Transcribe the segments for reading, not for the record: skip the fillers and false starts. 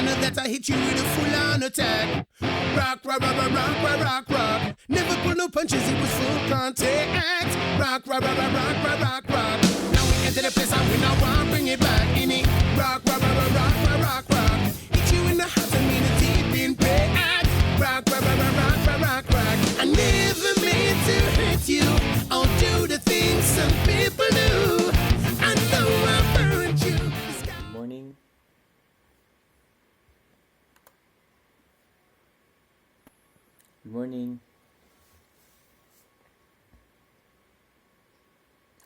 Manner that I hit you with a full on attack. Rock, rock, rock, rock, rock, rock, rock, rock. Never pull no punches, it was full contact. Rock, rock, rock, rock, rock, rock, rock, rock. Now we enter the place and we now want bring it back. In it. Rock, rock, rock, rock, rock, rock, rock, rock. Hit you in the heart and mean a deep impact. Rock, rock, rock, rock, rock, rock, rock, rock. I never meant to hurt you or do the things some people do. I know I burned you. Good morning. Good morning.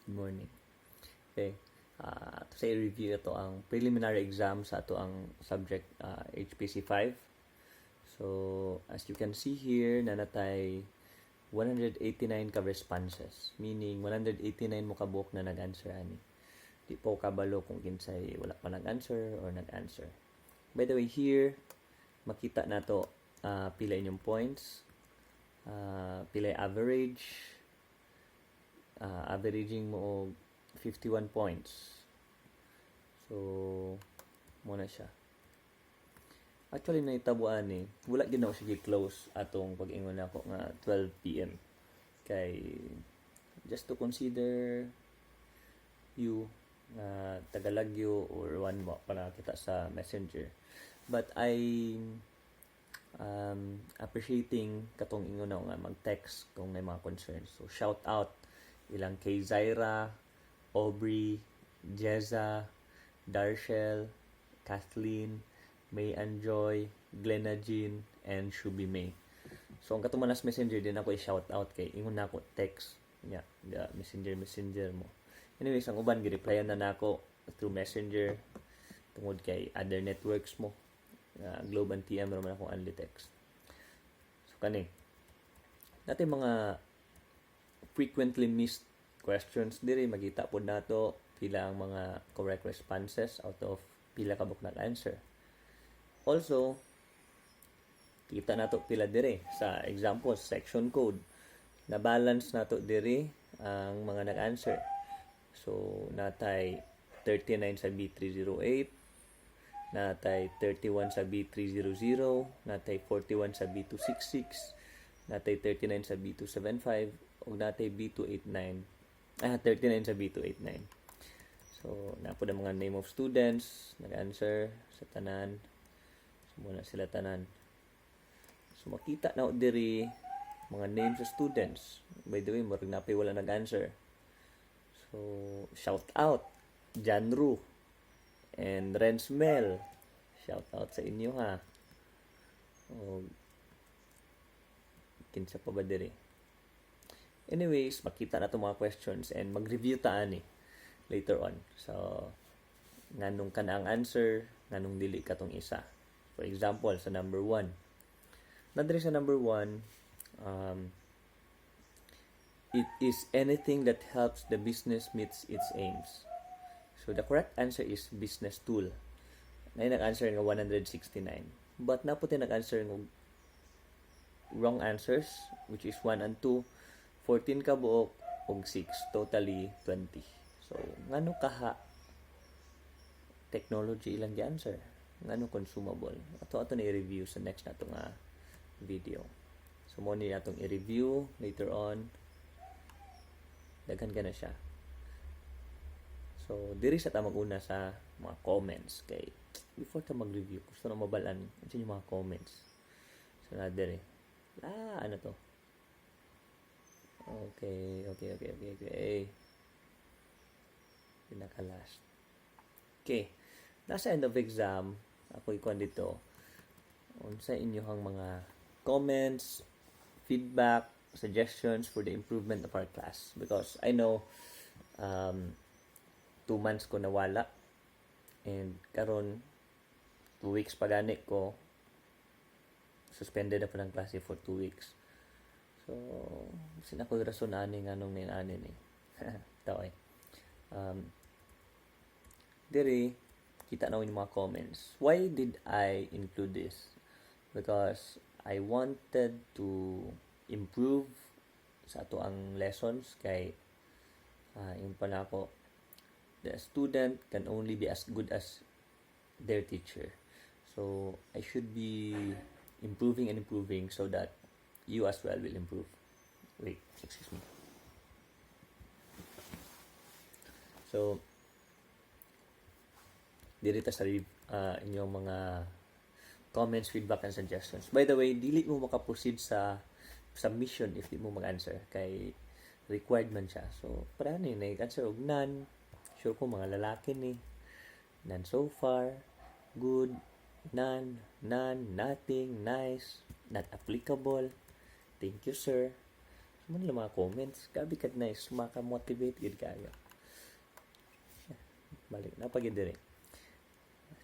Good morning. Okay. Sa i-review ito ang preliminary exam sa ato ang subject HPC 5. So, as you can see here, nanatay 189 ka responses. Meaning, 189 mo kabuok na nag-answer ani. Di po kabalo kung kinsay wala pa nag-answer or nag-answer. By the way, here, makita na to pila inyong points, pila yung average, averaging mo og 51 points. So, muna siya. Actually, nahitabuan eh. Wala gid na ako sige close atong pag-ingon nako nga 12 p.m. Kay just to consider you nga tagalagyo or one mo pa nakita sa Messenger. But I appreciating katong ingon na nga mag-text kung may mga concerns. So shout out ilang kay Zaira, Aubrey, Jeza, Darshell, Kathleen, May Anjoy, Glenna Jean, and Shubi May. So ang katong manas Messenger din ako i-shout out kay ingon na ako text nya yeah, Messenger Messenger mo. Anyways, ang uban gi-replyan na nako through Messenger tungod kay other networks mo. Globe and TM naman akong only text. So kani natin mga frequently missed questions diri, makita pod nato pila ang mga correct responses out of pila ka buok nag-answer. Also, kita nato pila dire sa example section code. Na balance nato dire ang mga nag-answer. So, natay 39 sa B308, natay 31 sa B300, natay 41 sa B266, natay 39 sa B275, ug natay B289. Ah, 39 sa B289. So, napo ang mga name of students, nag-answer sa tanan. So, muna sila tanan. So, makita na diri mga names sa students. By the way, murag napay wala nag-answer. So, shout out Janru and Rensmel. Shout out sa inyo ha. O, kinsa pa ba diri? Anyways, makita na itong mga questions and mag-review ta ani later on. So, nganong kana ang answer, nganong dili katong isa. For example, sa number 1. Nadiri sa number 1, it is anything that helps the business meets its aims. So, the correct answer is business tool. Ngayon nag-answer nga 169. But naputi nag-answer nga wrong answers, which is 1 and 2, 14 ka buok ug 6, totally 20. So, ngano kaha technology ilang gi-answer? Ngano consumable? Ato ato na i-review sa next nato nga video. So, mo ni atong i-review later on. Daghan ka na siya. So, diri sa ta mag-una sa mga comments kay before ta mag-review, gusto na mabalan unsa yung mga comments. So, na diri. Ah, ano to? Okay. Pinaka last. Okay. Nasa end of exam, ako ikuan dito. Unsa inyong mga comments, feedback, suggestions for the improvement of our class, because I know 2 months ko nawala and karon 2 weeks pa gani ko suspended na po ng klase for 2 weeks. So, sin ako rason ani nganong nin ani ni. Tao eh. Diri, kita na yung mga comments. Why did I include this? Because I wanted to improve sa ato ang lessons kay yung pa na ako, the student can only be as good as their teacher. So, I should be improving and improving so that you as well will improve. Wait, excuse me. So, diri ta sa inyong mga comments, feedback, and suggestions. By the way, dili mo makaproceed sa submission if di mo mag-answer kay required man siya. So, pareho ni nag-answer og none. Sure ko mga lalaki ni. None so far. Good. None. None. Nothing. Nice. Not applicable. Thank you, sir. So, man lang mga comments. Grabe ka nice. Maka-motivate gid kayo. Balik na pag diri.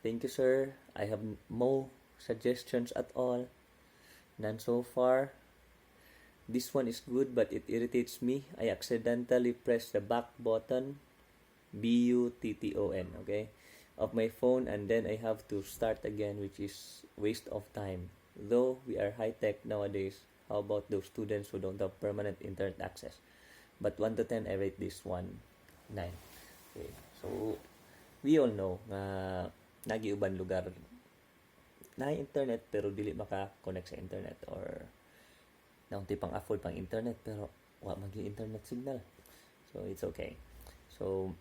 Thank you, sir. I have no suggestions at all. None so far. This one is good, but it irritates me. I accidentally press the back button, button, okay, of my phone, and then I have to start again, which is waste of time. Though we are high tech nowadays, how about those students who don't have permanent internet access? But 1 to 10, I rate this one 9. Okay, so we all know nga nagiuban lugar na internet pero dili maka-connect sa internet or naunti pang afford pang internet pero wa man internet signal. So it's okay. So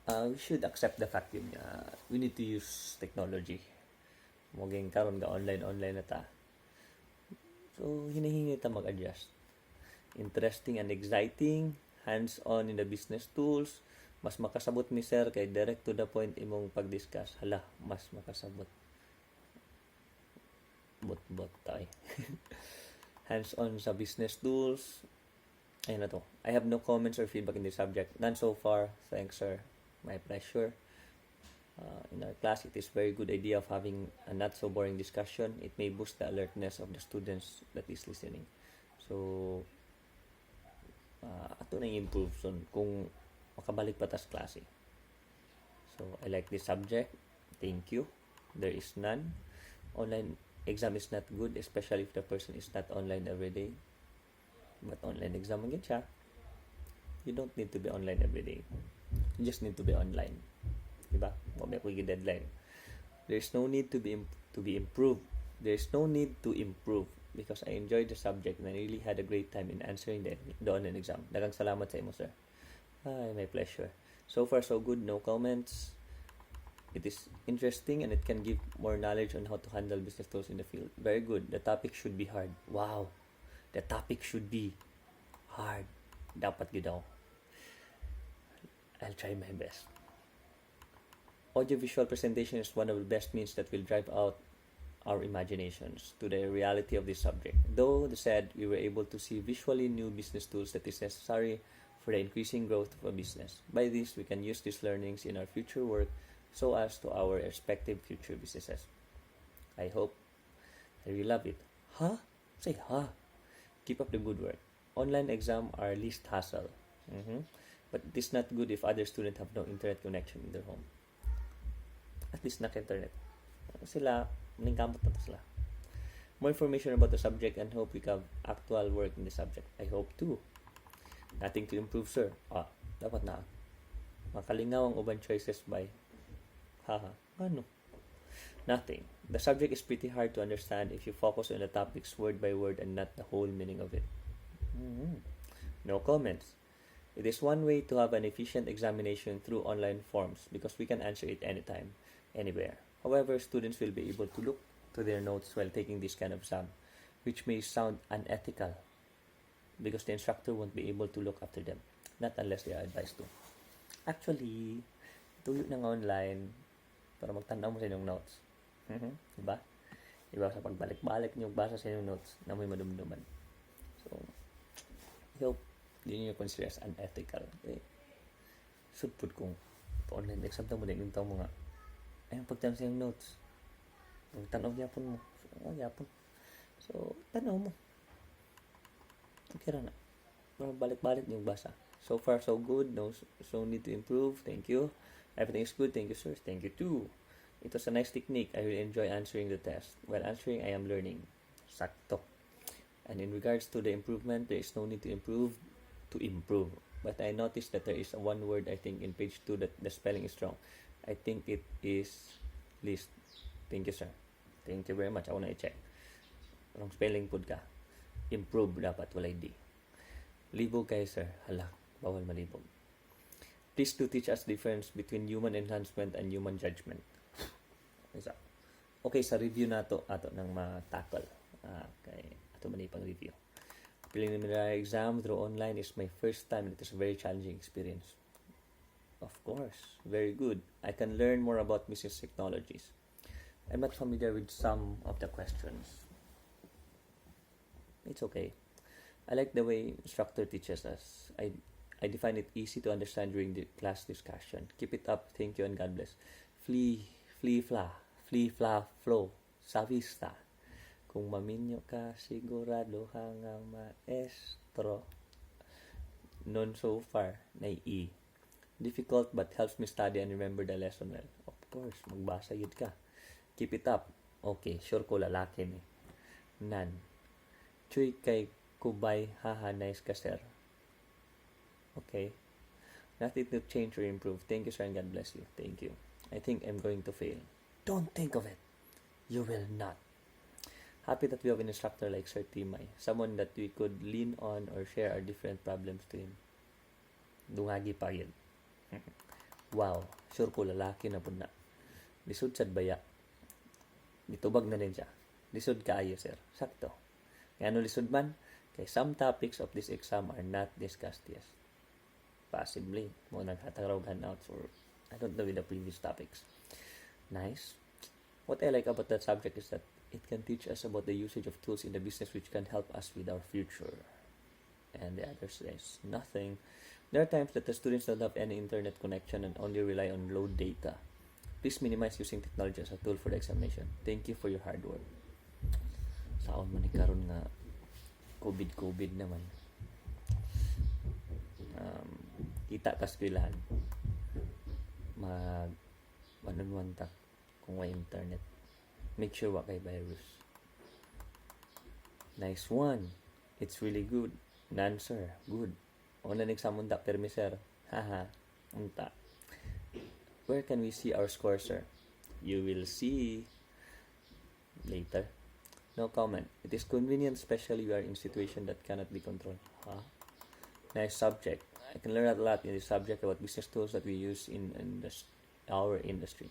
we should accept the fact yun nga we need to use technology. Moging karon ga online online na ta. So hinihingi ta mag-adjust. Interesting and exciting, hands-on in the business tools, mas makasabot mi, sir, kay direct to the point imong pag-discuss. Hala, mas makasabot. Bot-bot tayo. Hands-on sa business tools. Ayun na to. I have no comments or feedback in this subject. None so far. Thanks, sir. My pleasure. In our class, it is very good idea of having a not so boring discussion. It may boost the alertness of the students that is listening. So, ato na improve soon kung makabalik pa tas klase. So, I like this subject. Thank you. There is none. Online exam is not good, especially if the person is not online every day. But online exam again siya. You don't need to be online every day. You just need to be online. Diba? Wa may ko'y deadline. There's no need to be improved. There's no need to improve because I enjoyed the subject and I really had a great time in answering the online exam. Daghang salamat sa imo, sir. Ay, my pleasure. So far, so good. No comments. It is interesting and it can give more knowledge on how to handle business tools in the field. Very good. The topic should be hard. Wow. The topic should be hard. Dapat gyud ako. I'll try my best. Audiovisual presentation is one of the best means that will drive out our imaginations to the reality of this subject. Though the said, we were able to see visually new business tools that is necessary for the increasing growth of a business. By this, we can use these learnings in our future work so as to our respective future businesses. I hope. I really love it. Huh? Say huh. Keep up the good work. Online exam are least hassle. But it is not good if other students have no internet connection in their home. At least naka-internet. Sila, ningkamot na to sila. More information about the subject and hope we have actual work in the subject. I hope too. Nothing to improve, sir. Ah, dapat na. Makalingaw ang uban choices by. Haha. Ano? Nothing. The subject is pretty hard to understand if you focus on the topics word by word and not the whole meaning of it. No comments. It is one way to have an efficient examination through online forms because we can answer it anytime, anywhere. However, students will be able to look to their notes while taking this kind of exam, which may sound unethical because the instructor won't be able to look after them, not unless they are advised to. Actually, tuyo na nga online para magtanaw mo sa inyong notes. Diba? Diba sa pagbalik-balik niyo basa sa inyong notes na may madumduman. So, I hope di niyo consider as unethical. Eh, sudpud kung online exam ta mo din yung mga ayun pagtanaw sa inyong notes. Magtanaw gyapon mo. So, oh, gyapon. So, tanaw mo. Okay ra na. Pero balik-balik yung basa. So far, so good. No, so need to improve. Thank you. Everything is good. Thank you, sir. Thank you too. It was a nice technique. I will enjoy answering the test. While answering, I am learning. Sakto. And in regards to the improvement, there is no need to improve. But I noticed that there is one word, I think, in page 2 that the spelling is wrong. I think it is List. Thank you, sir. Thank you very much. Ako na i-check. Wrong spelling pud ka. Improve dapat, walay D. Libog kay sir. Hala, bawal malibog. Please do teach us difference between human enhancement and human judgment. Isa. Okay, sa review nato ato nang ma-tackle. Ah, kay ato man pang review. Preliminary exam through online is my first time and it is a very challenging experience. Of course, very good. I can learn more about business technologies. I'm not familiar with some of the questions. It's okay. I like the way instructor teaches us. I define it easy to understand during the class discussion. Keep it up. Thank you and God bless. Flee, flee, fla, flee, fla, flow. Sa vista. Kung maminyo ka, sigurado ka nga maestro. None so far, na E. Difficult but helps me study and remember the lesson well. Of course, magbasa gyud ka. Keep it up. Okay, sure ko lalaki ni. None. Chuy kay Kubay, haha, nice ka, sir. Okay. Nothing to change or improve. Thank you, sir, and God bless you. Thank you. I think I'm going to fail. Don't think of it. You will not. Happy that we have an instructor like Sir Timay, someone that we could lean on or share our different problems to him. Dungagi pa yun. Wow, sure ko lalaki na pud na. Lisod sad baya. Gitubag na din siya. Lisod kaayo, sir. Sakto. Kaya ano lisod man? Kay some topics of this exam are not discussed yet. Possibly. Mao naghatag og handouts or I don't know with the previous topics. Nice. What I like about that subject is that it can teach us about the usage of tools in the business, which can help us with our future. And the other says nothing. There are times that the students don't have any internet connection and only rely on low data. Please minimize using technology as a tool for the examination. Thank you for your hard work. Saon man ni karon nga COVID COVID naman. Kita ta eskwelahan. Mag one on one ta kung way internet. Make sure wa kay virus. Nice one. It's really good. None, sir. Good. Online exam unta permi, sir. Haha. Unta. Where can we see our score, sir? You will see later. No comment. It is convenient, especially we are in situation that cannot be controlled. Huh? Nice subject. I can learn a lot in this subject about business tools that we use in our industry.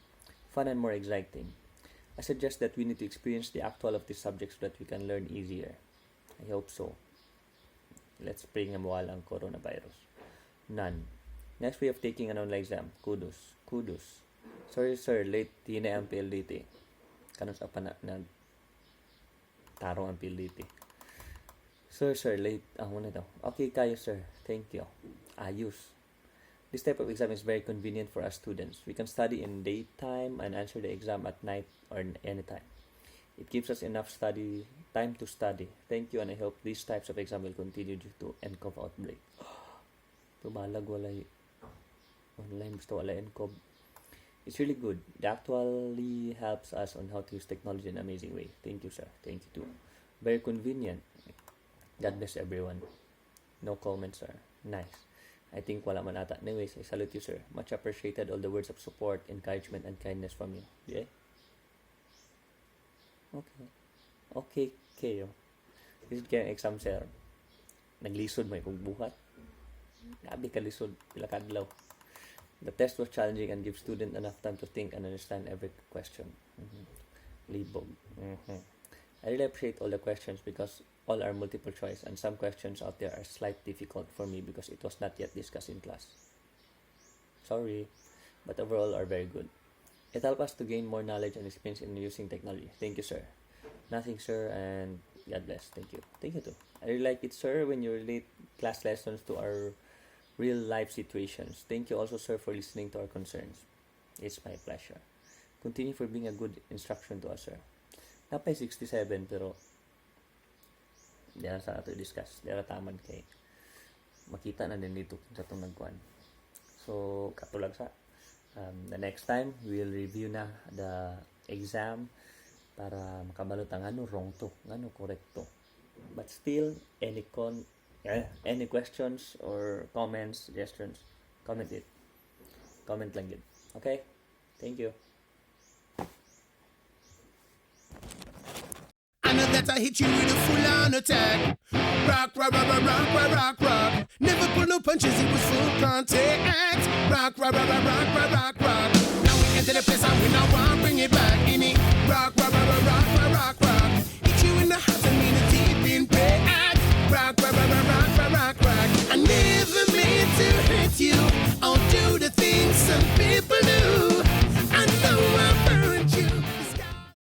Fun and more exciting. I suggest that we need to experience the actual of this subject so that we can learn easier. I hope so. Let's pray nga mawala ang coronavirus. None. Next way of taking an online exam. Kudos. Kudos. Sorry, sir, late tinay ang PLDT. Kanus-a pa na nag tarong ang PLDT. Sir, sir, late. Ah, muna daw. Okay kayo, sir. Thank you. Ayos. This type of exam is very convenient for us students. We can study in daytime and answer the exam at night or anytime. It gives us enough study time to study. Thank you and I hope these types of exam will continue due to nCoV outbreak. Tubalag walay online basta wala nCoV. It's really good. It actually helps us on how to use technology in an amazing way. Thank you, sir. Thank you too. Very convenient. God bless everyone. No comments, sir. Nice. I think wala man ata. Anyways, I salute you, sir. Much appreciated all the words of support, encouragement, and kindness from you. Yeah? Okay. Okay, kayo. Lisod kaya ang exam, sir. Naglisod may kong buhat. Grabe ka lisod. Pila ka adlaw. The test was challenging and give student enough time to think and understand every question. Libog. I really appreciate all the questions because all are multiple choice and some questions out there are slight difficult for me because it was not yet discussed in class. Sorry, but overall are very good. It helped us to gain more knowledge and experience in using technology. Thank you, sir. Nothing, sir, and God bless. Thank you. Thank you too. I really like it, sir, when you relate class lessons to our real life situations. Thank you also, sir, for listening to our concerns. It's my pleasure. Continue for being a good instruction to us, sir. Napay 67 pero di na sa ato i-discuss. Di na taman kay makita na din dito sa itong nagkuan. So, katulag sa the next time, we'll review na the exam para makabalo ta ngano wrong to, ngano correct to. But still, any questions or comments, suggestions, comment it. Comment lang yun. Okay? Thank you. I know that I hit you with a full on attack. Rock, rock, rock, rock, rock, rock, rock, rock. Never pull no punches, it was full contact. Rock, rock, rock, rock, rock, rock, rock, rock. Now we enter the place and we now want bring it back.